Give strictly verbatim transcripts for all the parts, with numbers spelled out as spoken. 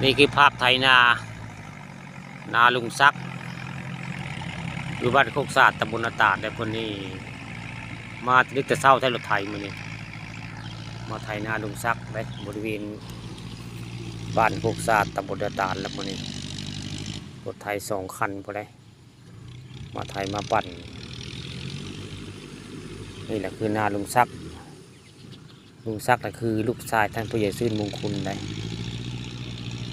นี่คือภาพไถนา นาลุงศักดิ์ อยู่บ้านโคกสะอาด ตำบลนาตาด ได้คนนี้ มาแต่ดึกแต่เช้า ไถรถไถมื้อนี้ มาไถนาลุงศักดิ์ได้ บริเวณบ้านโคกสะอาด ตำบลนาตาด แล้วมื้อนี้ รถไถสองคันพอได้ มาไถมาปั่น นี่แหละคือนาลุงศักดิ์ ลุงศักดิ์น่ะคือลูกชายท่านผู้ใหญ่ซื่นมงคลได้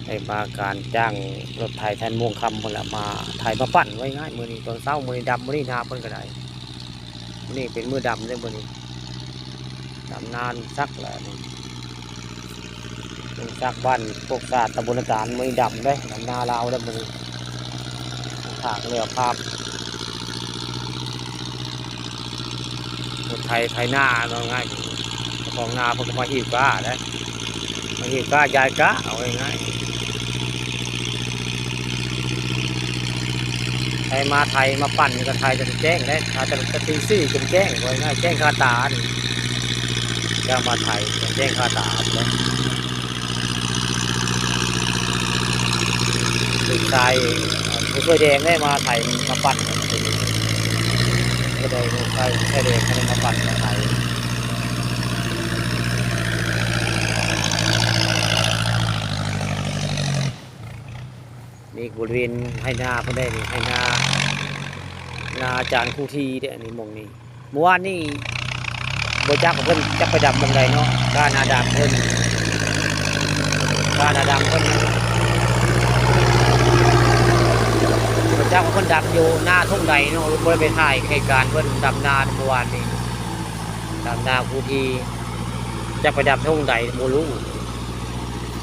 ได้มาการจ้างรถไถแทนม่วงคำพุ่นละ มาไถมาปั่น ว่าง่าย มื้อนี้ตอนเช้า มื้อนี้ดำ มื้อนี้นาเพิ่นก็ได้ มื้อนี้เป็นมื้อดำเด้อมื้อนี้ ดำนาลุงศักดิ์แหละนี่ ลุงศักดิ์บ้านโคกสะอาด ตำบลนาตาด มื้อนี้ดำเด้ ดำนาลาวเด้อมื้อนี้ ถากแล้วภาพ รถไถไถนา เอาง่าย เจ้าของนาเพิ่นก็มาฮีบก้าเด้ มาฮีบก้ายายก้า เอาง่ายๆ ไถมาไถมาปั่นนี่ก็ไถจนแจ้งเด้ ไถแต่ตีสี่จนแจ้ง ว่าง่าย แจ้งคาตานี่ เจ้ามาไถแจ้งคาตาเด้ ลูกชาย เอ่อ ผู้ช่วยแดงได้มาไถมาปั่น ก็ได้ลูกชายผู้ช่วยแดงก็ได้มาปั่นมาไถ นี่บริเวณไฮ่นาเพิ่นได้นี่ ไฮ่นา นาอาจารย์ครูทีเด้ นี่หม่องนี้ เมื่อวานนี่บ่จักว่าเพิ่นจักไปดำหม่องใดเนาะ ก้านาดำเพิ่น ก้านาดำเพิ่น บ่จักว่าเพิ่นดำอยู่นาท่งใดเนาะ บ่ได้ไปถ่ายเหตุการณ์เพิ่นดำนาเมื่อวานนี้ ดำนาครูที จักไปดำท่งใดบ่รู้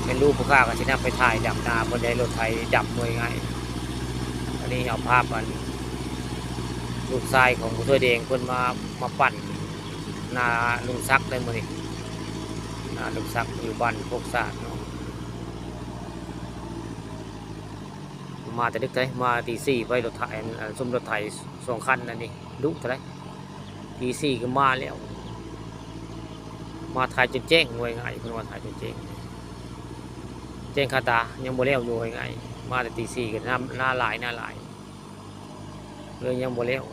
เป็นรูปผู้ข้าก็สินำไปถ่ายดำนาเพิ่นได้รถไถดำ ว่าง่าย อันนี้เอาภาพอัน ลูกชายของผู้ช่วยแดงเพิ่นมา มาปั่นนาลุงศักดิ์ได้มื้อนี้ นาลุงศักดิ์อยู่บ้านโคกสะอาดเนาะ มาแต่ดึกเด้ มาตีสี่ไป รถไถ อัน อัน ซุมรถไถสองคันอันนี้ ดุเท่าใด ตีสี่ก็มาแล้ว มาไถจนแจ้ง ว่าง่าย เพิ่นว่าไถจนแจ้ง แจ้งคาตา ยังบ่แล้วอยู่ ว่าง่าย มาแต่ตีสี่ก็นา นาหลาย นาหลาย เลยยังบ่แล้ว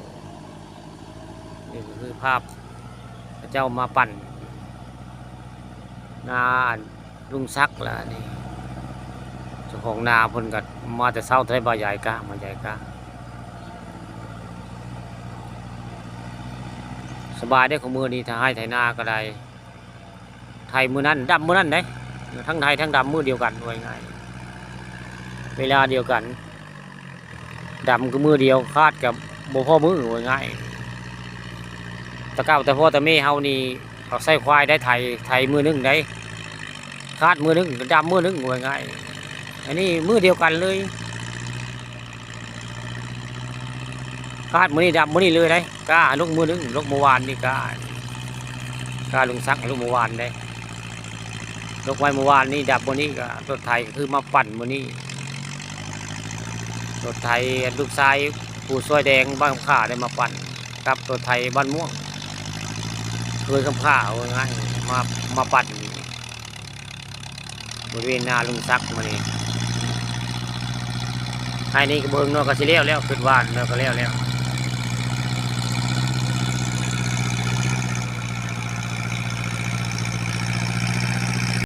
นี่ก็คือภาพเขาเจ้ามาปั่นนาลุงศักดิ์แล้วนี่ เจ้าของนาเพิ่นก็มาแต่เช้า ไถบ่ายายกะ บ่ายายกะ สบายเด้ ของมื้อนี้ ถ้าไฮ่ไถนาก็ได้ ไถมื้อนั้นดำมื้อนั้นเด้ ทั้งไถทั้งดำมื้อเดียวกัน ว่าง่าย เวลาเดียวกัน ดำก็มื้อเดียว คาดก็บ่พอมื้อ ว่าง่าย แต่เก่าแต่พ่อแต่แม่เฮานี่ เอาใส่ควายได้ไถ ไถมื้อหนึ่งได้ คาดมื้อหนึ่ง ดำมื้อหนึ่ง ว่าง่าย อันนี้มื้อเดียวกันเลย คาดมื้อนี้ดำมื้อนี้เลยได้ ก้าลงมื้อหนึ่ง ลงเมื่อวานนี่ ก้า ก้าลุงศักดิ์ลงเมื่อวานได้ ลงไว้เมื่อวานนี่ ดำมื้อนี้ก็รถไถก็คือมาปั่นมื้อนี้ รถไถลูกชายผู้ช่วยแดงบ้านคำข่าได้มาปั่น กับรถไถบ้านม่วง เคยคำข่า ว่าง่าย มา มาปั่น บริเวณนาลุงศักดิ์มื้อนี้ ไฮ่นี่ก็เบิ่งเนาะ ก็สิแล้วแล้ว คิดว่าเนาะ ก็แล้วแล้ว